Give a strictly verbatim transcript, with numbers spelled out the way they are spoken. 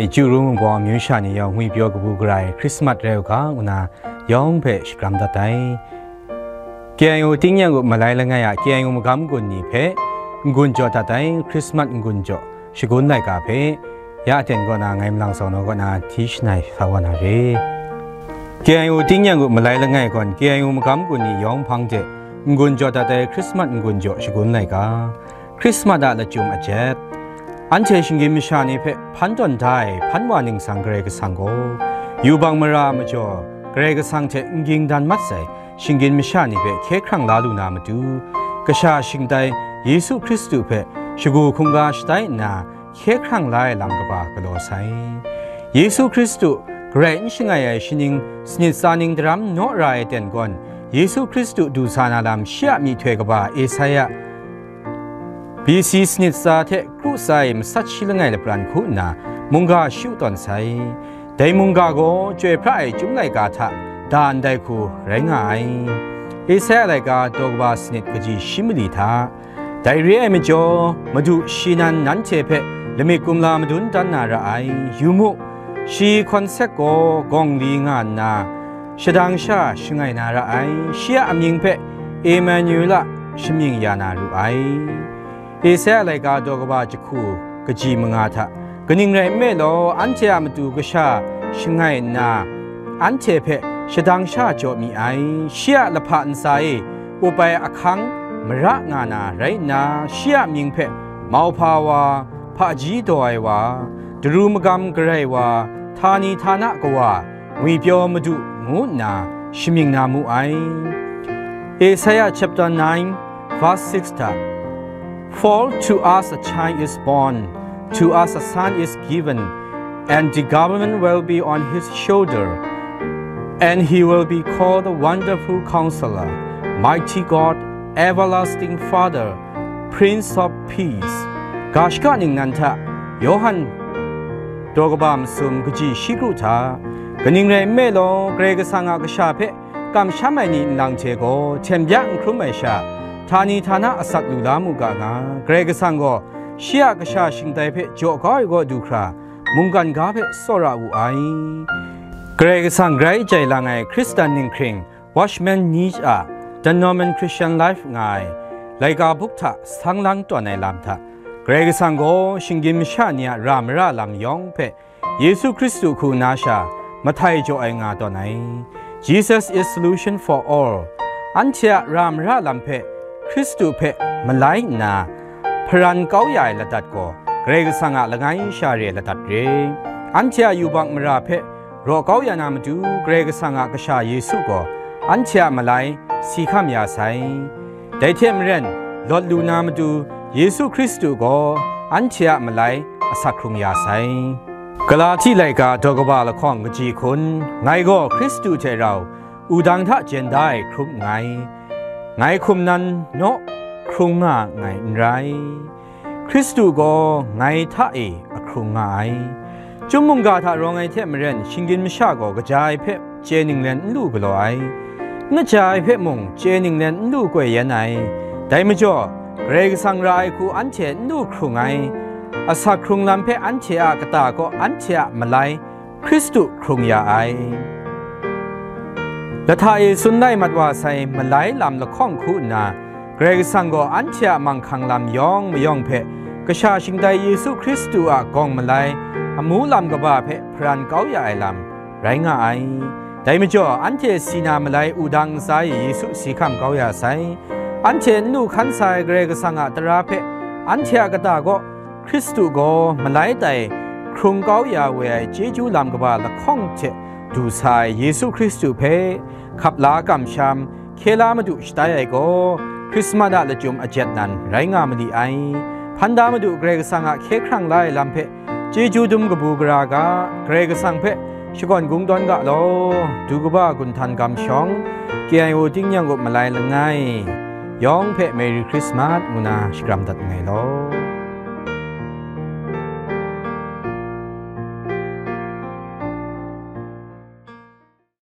Chyu ru mung baw amyu sha ni yawng ngwi pyaw kabu gara ai Hkrismat rai u ga, ngu na yawng hpe shakram dat ai. K I O tingnyang u malai langai a K I O magam gun ni hpe n-gun jaw dat ai Hkrismat n-gun jaw shagun laika hpe, ya aten kaw na ngai malang zawn kaw na hti shanai sa wa na re. K I O tingnyang u malai langai gawn K I O magam gun ni yawng hpang hte n-gun jaw dat ai Hkrismat n-gun jaw shagun laika. Hkrismat a lachyum ajet. Anhte shinggyim masha ni hpe hpan tawn da ai hpan wa ningsang Karai Kasang gaw, yubak mara majaw Karai Kasang hte n ging dan mat sai shinggyim masha ni hpe hkye hkrang la lu na matu, kasha shingtai Yesu Hkristu hpe shagu hkungga shatai nna hkye hkrang la ai lam kaba galaw sai. Yesu Hkristu garai n shangai ai shaning sanit tsa ning daram naw ra ai ten gawn, Yesu Hkristu du sa na lam shi a myihtoi kaba Esaia B C sanit tsa hte kru tsa e matsat shi langai lapran hku nna mungga shi tawn sai. Dai mungga gaw chyoi pra ai Chyum laika hta da ndai hku rai nga ai. Esaia laika daw kaba sanit kaji shi mali hta, dai re ai majaw, Madu shi nan nanhte hpe lamik kumla madun dan na ra ai. Yu mu, shi hkawn sek gaw gawng li nga nna, shadang sha shangai na ra ai. Shi a amying hpe Emanuela shamying ya na ru ai. Esaia laika daw kaba jahku kaji manga hta, kaning rai nme law, anhte a matu kasha shangai nna, anhte hpe shadang sha jaw mi ai. Shi a lahpa ntsa e up ai ahkang mara nga na rai nna, shi a mying hpe mauhpa wa, hpaji daw ai wa, daru magam garai wa, htani htana kawa, ngwipyaw madu ngu nna shamying na mu ai. Isaiah chapter nine, verse six hta, "For to us a child is born, to us a son is given, and the government will be on his shoulder, and he will be called the Wonderful Counselor, Mighty God, Everlasting Father, Prince of Peace." Ga shaka ningnan hta, Yawhan daw kaba masum kaji shi kru hta, kaning rai nme law, Karai Kasang a kasha hpe kamsham ai ni nlang hte gaw hten bya n hkrum ai sha, htani htana asak lu la mu ga nga. Karai Kasang gaw shi a kasha shingtai hpe jaw kau ai kaw du hkra, mungkan ga hpe tsawra wu ai. Karai Kasang grai jai lang ai Hkristan ninghkring, Watchman Nee a The Norman Christian Life nga ai laika buk hta sang lang tawn ai lam hta, Karai Kasang gaw shinggyim masha ni a ra mara lam yawng hpe Yesu Hkristu hku na sha mahtai jaw ai nga tawn ai. Jesus is solution for all. Anhte a ra mara lam hpe Hkristu hpe malai nna hparan kau ya ai ladat gaw Karai Kasang a langai sha re ladat re. Anhte a yubak mara hpe raw kau ya na matu Karai Kasang a Kasha Yesu gaw anhte a malai si hkam ya sai. Dai hte maren, lawt lu na matu Yesu Hkristu gaw anhte a malai asak hkrung ya sai. Galati laika daw kaba lahkawng kaji hkun, ngai gaw Hkristu hte rau wudang hta jen da ai hkrum nngai. Ngai hkum nan naw hkrung nga nngai n rai. Hkristu gaw ngai hta e ahkrung nga ai. Chyum mungga hta rawng ai hte maren, shinggyim masha gaw kaja ai hpe chye ninglen n lu galaw ai, n kaja ai hpe mung chye ninglen n lu koi yan ai. Dai majaw, Karai Kasang ra ai hku anhte n lu hkrung ai, asak hkrung lam hpe anhte a kata kaw anhte a malai Hkristu hkrung ya ai. Lahta e tsun lai mat wa sai malai lam lahkawng hku nna, Karai Kasang gaw anhte a manghkang lam yawng mayawng hpe Kasha shingtai Yesu Hkristu a gawng malai amu lam kaba hpe hparan kau ya ai lam rai nga ai. Dai majaw, anhte si na malai wudang ntsa e Yesu si hkam kau ya sai. Anhte n lu hkan sa ai Karai Kasang a tara hpe anhte a kata kaw Hkristu gaw malai tai hkrung kau ya we ai chyeju lam kaba lahkawng hte du sa ai Yesu Hkristu hpe hkap la kamsham, hkye la madu shatai ai gaw, Hkrismat a lachyum ajet nan rai nga mali ai. Hpan da madu Karai Kasang a hkye hkrang la ai lam hpe chyeju dum kabu gara ga, Karai Kasang hpe shakawn kungdawn ga law, du kaba gunhtan gam shawng, K I O tingnyang gup malai langai, yawng hpe Merry Christmas ngu na shakram dat nngai law.